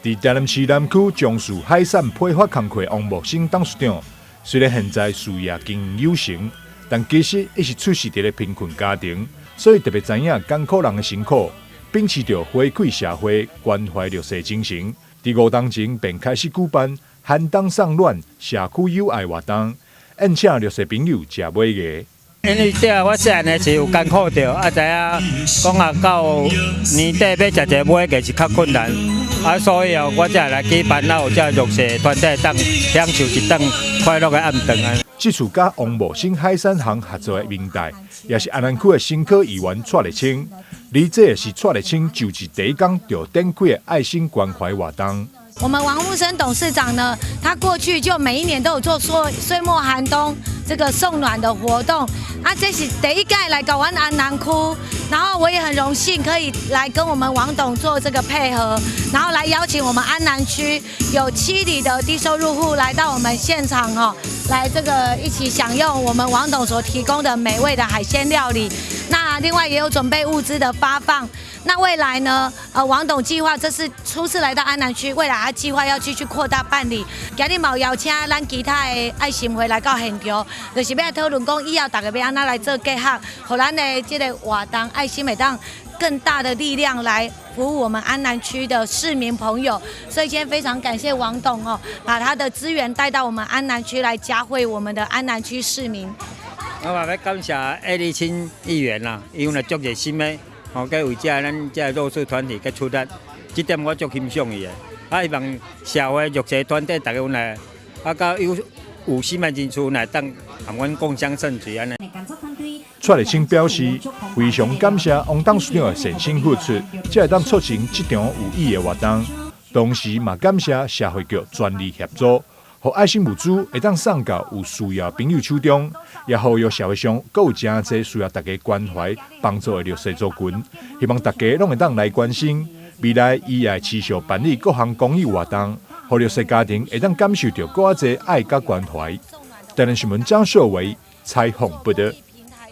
佇台南市南區從事海產批發工課王木生董事長，雖然現在事業經營有成，但其實伊是出世佇咧貧困家庭，所以特別知影艱苦人的辛苦，秉持著回饋社會、關懷弱勢精神，佇5冬前便開始舉辦寒冬送暖、社區友愛活動，宴請弱勢朋友食尾牙。因為這我細漢的時有艱苦著，啊知影講啊到年底欲食一个尾牙是較困難，啊所以哦，我才來舉辦啊有這弱勢團體當享受一頓快樂的暗頓啊。這次佮王茂生海產行合作的明代，也是安南區的新科議員蔡麗清，而這是蔡麗清就職第一工就展開的愛心關懷活動。我們王木生董事長呢，他過去就每一年都有做歲歲末寒冬這個送暖的活動，啊，這是第一屆來到阮安南區，然後我也很榮幸可以來跟我們王董做這個配合，然後來邀請我們安南區有7里的低收入戶來到我們現場哦，來這個一起享用我們王董所提供的美味的海鮮料理。那另外也有準備物資的發放。那未來呢？王董計劃這是初次來到安南區，未來他計劃要繼續擴大辦理。今日嘛有邀請咱其他的愛心會來到現場，就是欲來討論講以後大家欲按怎來做結合，予咱的這个活動愛心會當更大的力量來服務我們安南區的市民朋友。所以今天非常感謝王董哦，把他的資源帶到我們安南區來嘉惠我們的安南區市民。我嘛欲感謝艾麗青議員啦，伊有足熱心的，吼，閣為這咱這弱勢團體閣出力，這點我足欣賞伊的。啊，希望社會弱勢團體大家有來，啊，佮有心的人士來當和阮共襄盛舉按呢。蔡麗清表示，非常感謝王董事長的善心付出，才會當促成這場有意義的活動。同時嘛，感謝社會局全力協助，予愛心物資會當送到有需要朋友手中，也呼籲社會上閣有誠濟需要大家關懷幫助的弱勢族群，希望大家攏會當來關心。未來伊也會持續辦理各項公益活動，予弱勢家庭會當感受著閣較濟愛佮關懷。台南新聞張秀維採訪報導。